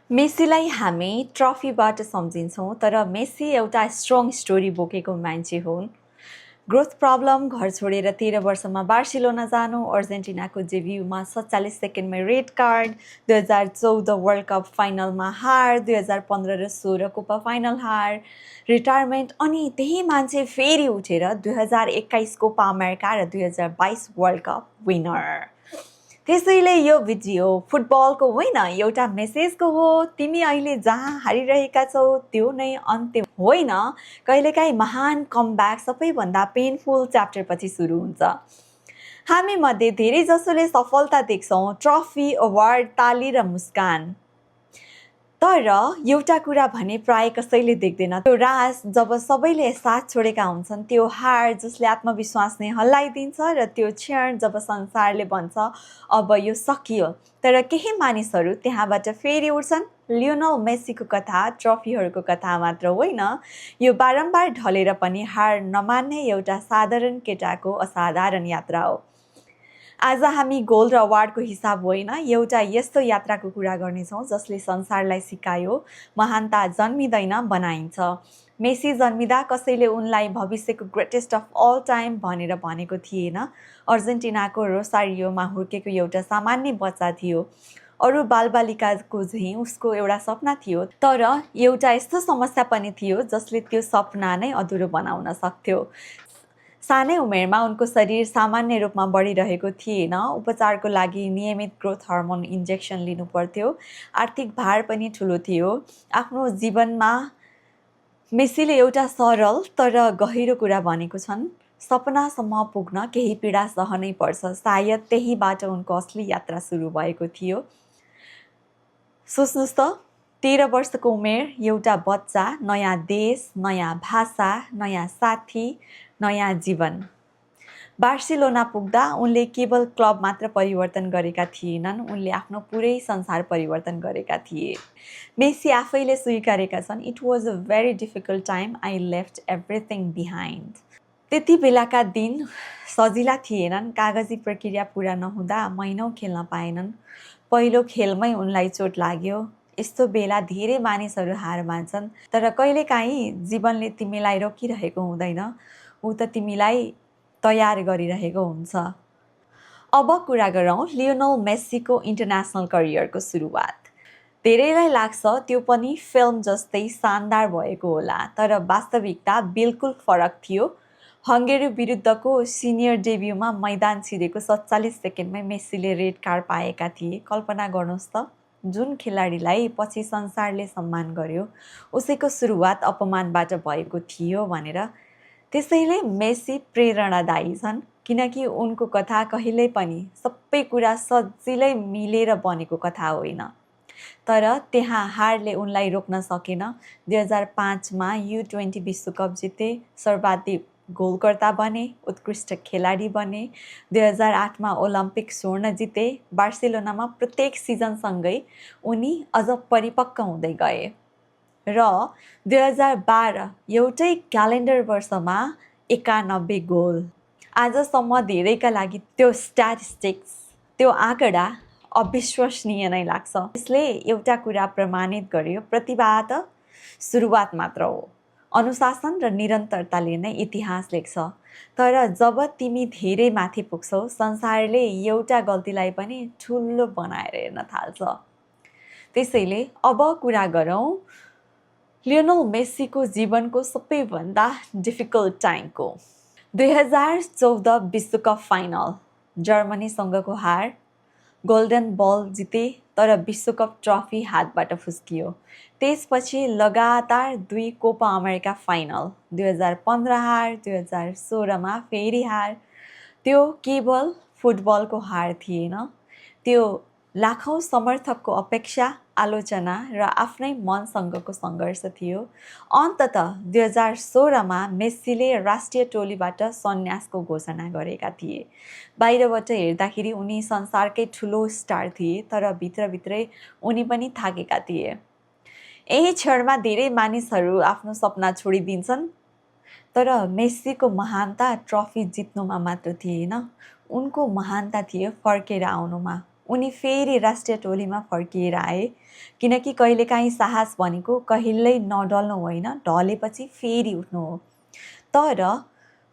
मेसीलाई हामी ट्रफीबाट सम्झिन्छौँ तर मेसी एउटा स्ट्रङ स्टोरी बोकेको मान्छे हुन्। ग्रोथ प्रब्लम, घर छोडेर 13 वर्षमा बार्सिलोना जानु, अर्जेन्टिनाको डेब्युमा 47 सेकेन्डमै रेड कार्ड, 2014 वर्ल्ड कप फाइनलमा हार, 2015 र 16 कोपा फाइनल हार, रिटायरमेन्ट, अनि त्यही मान्छे फेरि उठेर 2021 कोपा अमेरिका र 2022 वर्ल्ड कप विनर। त्यसैले यो भिडियो फुटबलको होइन, एउटा मेसेजको हो। तिमी अहिले जहाँ हारिरहेका छौ त्यो नै अन्त्य होइन। कहिलेकाहीँ महान कमब्याक सबैभन्दा पेनफुल च्याप्टरपछि सुरु हुन्छ। हामी मध्ये धेरै जसोले सफलता देख्छौँ, ट्रफी, अवार्ड, ताली र मुस्कान। तर एउटा कुरा भने प्राय कसैले देख्दैन, त्यो राज जब सबैले साथ छोडेका हुन्छन्, त्यो हार जसले आत्मविश्वास नै हल्लाइदिन्छ, र त्यो क्षण जब संसारले भन्छ अब यो सकियो। तर केही मानिसहरू त्यहाँबाट फेरि उठ्छन्। लियोनल मेसीको कथा ट्रफीहरूको कथा मात्र होइन, यो बारम्बार ढलेर पनि हार नमान्ने एउटा साधारण केटाको असाधारण यात्रा हो। आज हामी गोल र अवार्डको हिसाब होइन, एउटा यस्तो यात्राको कुरा गर्नेछौँ जसले संसारलाई सिकायो महानता जन्मिँदैन, बनाइन्छ। मेसी जन्मिँदा कसैले उनलाई भविष्यको ग्रेटेस्ट अफ अल टाइम भनेर भनेको थिएन। अर्जेन्टिनाको रोसारियोमा हुर्केको एउटा सामान्य बच्चा थियो। अरू बालबालिकाको झैँ उसको एउटा सपना थियो, तर एउटा यस्तो समस्या पनि थियो जसले त्यो सपना नै अधुरो बनाउन सक्थ्यो। सानै उमेरमा उनको शरीर सामान्य रूपमा बढिरहेको थिएन। उपचारको लागि नियमित ग्रोथ हर्मोन इन्जेक्सन लिनु पर्थ्यो। आर्थिक भार पनि ठुलो थियो। आफ्नो जीवनमा मेसीले एउटा सरल तर गहिरो कुरा भनेको छन्, सपनासम्म पुग्न केही पीडा सहनै पर्छ। सायद त्यहीबाट उनको असली यात्रा सुरु भएको थियो। सोच्नुहोस् त, 13 वर्षको उमेर, एउटा बच्चा, नयाँ देश, नयाँ भाषा, नयाँ साथी, नयाँ जीवन। बार्सिलोना पुग्दा उनले केवल क्लब मात्र परिवर्तन गरेका थिएनन्, उनले आफ्नो पुरै संसार परिवर्तन गरेका थिए। मेसी आफैले स्वीकारेका छन्, it was a very difficult time, I left everything behind. त्यति बेलाका दिन सजिला थिएनन्। कागजी प्रक्रिया पुरा नहुँदा महिनौँ खेल्न पाएनन्। पहिलो खेलमै उनलाई चोट लाग्यो। यस्तो बेला धेरै मानिसहरू हार मान्छन्, तर कहिलेकाहीँ जीवनले तिमीलाई रोकिरहेको हुँदैन, ऊ त तिमीलाई तयार गरिरहेको हुन्छ। अब कुरा गरौँ लियोनल मेसीको इन्टरनेसनल करियरको सुरुवात। धेरैलाई लाग्छ त्यो पनि फिल्म जस्तै शानदार भएको होला, तर वास्तविकता बिल्कुल फरक थियो। हङ्गेरी विरुद्धको सिनियर डेब्युमा मैदान छिरेको 47 सेकेन्डमै मेसीले रेड कार्ड पाएका थिए। कल्पना गर्नुहोस् त, जुन खेलाडीलाई पछि संसारले सम्मान गर्यो, उसैको सुरुवात अपमानबाट भएको थियो भनेर। त्यसैले मेसी प्रेरणादायी छन्, किनकि उनको कथा कहिल्यै पनि सबै कुरा सजिलै मिलेर बनेको कथा होइन। तर त्यहाँ हारले उनलाई रोक्न सकेन। 2005मा U20 विश्वकप जिते, सर्वाधिक गोलकर्ता बने, उत्कृष्ट खेलाडी बने। 2008मा ओलम्पिक स्वर्ण जिते। बार्सिलोनामा प्रत्येक सिजनसँगै उनी अझ परिपक्व हुँदै गए र 2012 एउटै क्यालेन्डर वर्षमा 91 गोल। आजसम्म धेरैका लागि त्यो स्ट्याटिस्टिक्स, त्यो आँकडा अविश्वसनीय नै लाग्छ। यसले एउटा कुरा प्रमाणित गर्यो, प्रतिभा त सुरुवात मात्र हो, अनुशासन र निरन्तरताले नै इतिहास लेख्छ। तर जब तिमी धेरै माथि पुग्छौ, संसारले एउटा गल्तीलाई पनि ठुलो बनाएर हेर्न थाल्छ। त्यसैले अब कुरा गरौँ लियोनल मेसीको जीवनको सबैभन्दा डिफिकल्ट टाइमको। 2014 विश्वकप फाइनल, जर्मनीसँगको हार। गोल्डन बल जिते, तर विश्वकप ट्रफी हातबाट फुस्कियो। त्यसपछि लगातार 2 कोपा अमेरिका फाइनल, 2015 हार, 2016मा फेरि हार। त्यो केवल फुटबलको हार थिएन, त्यो लाखौँ समर्थकको अपेक्षा, आलोचना र आफ्नै मनसँगको सङ्घर्ष थियो। अन्ततः 2016मा मेसीले राष्ट्रिय टोलीबाट सन्यासको घोषणा गरेका थिए। बाहिरबाट हेर्दाखेरि उनी संसारकै ठुलो स्टार थिए, तर भित्रभित्रै उनी पनि थाकेका थिए। यही क्षणमा धेरै मानिसहरू आफ्नो सपना छोडिदिन्छन्, तर मेसीको महानता ट्रफी जित्नुमा मात्र थिएन, उनको महानता थियो फर्केर आउनुमा। उनी फेरि राष्ट्रिय टोलीमा फर्किएर आए, किनकि कहिलेकाहीँ साहस भनेको कहिल्यै नडल्नु होइन, ढलेपछि फेरि उठ्नु हो। तर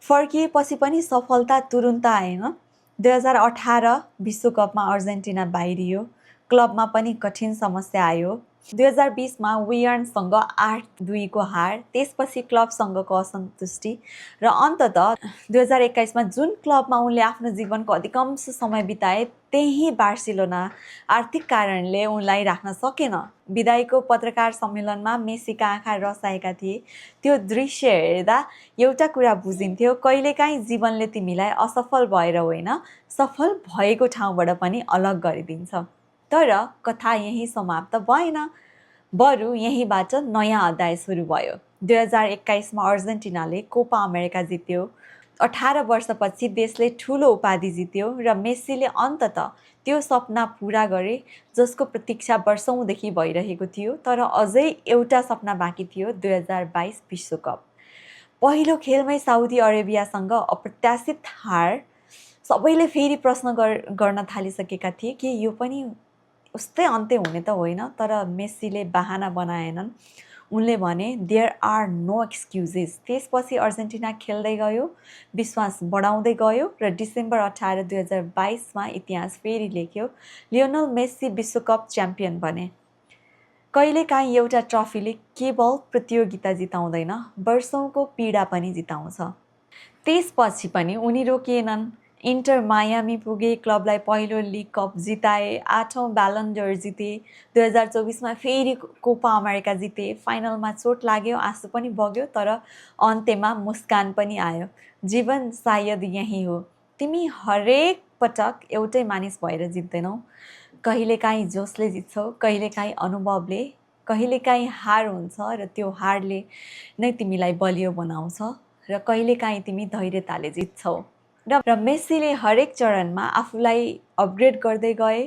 फर्किएपछि पनि सफलता तुरुन्त आएन। 2018 विश्वकपमा अर्जेन्टिना बाहिरियो, क्लबमा पनि कठिन समस्या आयो। 2020मा वियर्नसँग 8-2 को हार, त्यसपछि क्लबसँगको असन्तुष्टि र अन्ततः 2021मा जुन क्लबमा उनले आफ्नो जीवनको अधिकांश समय बिताए त्यही बार्सिलोना आर्थिक कारणले उनलाई राख्न सकेन। विदाईको पत्रकार सम्मेलनमा मेसीका आँखा रसाएका थिए। त्यो दृश्य हेर्दा एउटा कुरा बुझिन्थ्यो, कहिलेकाहीँ जीवनले तिमीलाई असफल भएर होइन, सफल भएको ठाउँबाट पनि अलग गरिदिन्छ। तर कथा यही समाप्त भएन, बरु यहीँबाट नयाँ अध्याय सुरु भयो। 2021मा अर्जेन्टिनाले कोपा अमेरिका जित्यो। 18 वर्षपछि देशले ठुलो उपाधि जित्यो र मेसीले अन्ततः त्यो सपना पुरा गरे जसको प्रतीक्षा वर्षौँदेखि भइरहेको थियो। तर अझै एउटा सपना बाँकी थियो, 2022 विश्वकप। पहिलो खेलमै साउदी अरेबियासँग अप्रत्याशित हार। सबैले फेरि प्रश्न गर्न थालिसकेका थिए कि यो पनि उस्तै अन्त्य हुने त होइन। तर मेसीले बहाना बनाएनन्। उनले भने देयर आर नो एक्सक्युजेस। त्यसपछि अर्जेन्टिना खेल्दै गयो, विश्वास बढाउँदै गयो र डिसेम्बर 18, 2022मा इतिहास फेरि लेख्यो। लियोनल मेसी विश्वकप च्याम्पियन बने। कहिलेकाहीँ एउटा ट्रफीले केवल प्रतियोगिता जिताउँदैन, वर्षौँको पीडा पनि जिताउँछ। त्यसपछि पनि उनी रोकिएनन्। इन्टर मायामी पुगे, क्लबलाई पहिलो लिग कप जिताए, 8औं ब्यालन डोर जिते। 2024मा फेरि कोपा अमेरिका जिते। फाइनलमा चोट लाग्यो, आँसु पनि बग्यो, तर अन्त्यमा मुस्कान पनि आयो। जीवन सायद यही हो, तिमी हरेक पटक एउटै मानिस भएर जित्दैनौ। कहिलेकाहीँ जोसले जित्छौ, कहिलेकाहीँ अनुभवले, कहिलेकाहीँ हार हुन्छ र त्यो हारले नै तिमीलाई बलियो बनाउँछ र कहिलेकाहीँ तिमी धैर्यताले जित्छौ। र मेसीले हरेक चरणमा आफूलाई अपग्रेड गर्दै गए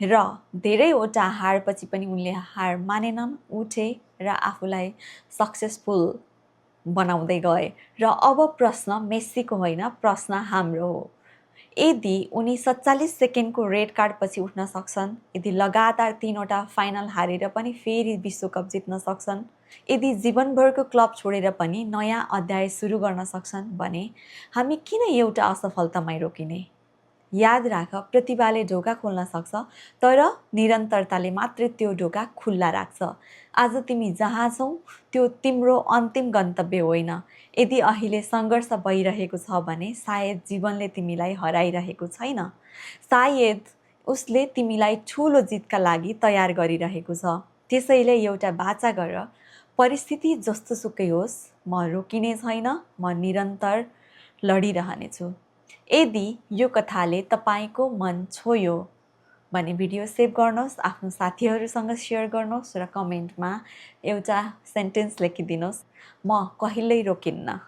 र धेरैवटा हारपछि पनि उनले हार मानेनन्, उठे र आफूलाई सक्सेसफुल बनाउँदै गए। र अब प्रश्न मेसीको होइन, प्रश्न हाम्रो हो। यदि उनी 47 सेकेन्डको रेड कार्डपछि उठ्न सक्छन्, यदि लगातार 3वटा फाइनल हारेर पनि फेरि विश्वकप जित्न सक्छन्, यदि जीवनभरको क्लब छोडेर पनि नयाँ अध्याय सुरु गर्न सक्छन् भने हामी किन एउटा असफलतामै रोकिने? याद राख, प्रतिभाले ढोका खोल्न सक्छ, तर निरन्तरताले मात्रै त्यो ढोका खुल्ला राख्छ। आज तिमी जहाँ छौ त्यो तिम्रो अन्तिम गन्तव्य होइन। यदि अहिले सङ्घर्ष भइरहेको छ भने सायद जीवनले तिमीलाई हराइरहेको छैन, सायद उसले तिमीलाई ठुलो जितका लागि तयार गरिरहेको छ। त्यसैले एउटा बाचा गर, परिस्थिति जस्तो सुकै होस्, म रोकिने छैन, म निरन्तर लडिरहनेछु। यदि यो कथाले तपाईँको मन छोयो भने भिडियो सेभ गर्नुहोस्, आफ्नो साथीहरूसँग सेयर गर्नुहोस् र कमेन्टमा एउटा सेन्टेन्स लेखिदिनुहोस्, म कहिल्यै रोकिन्न।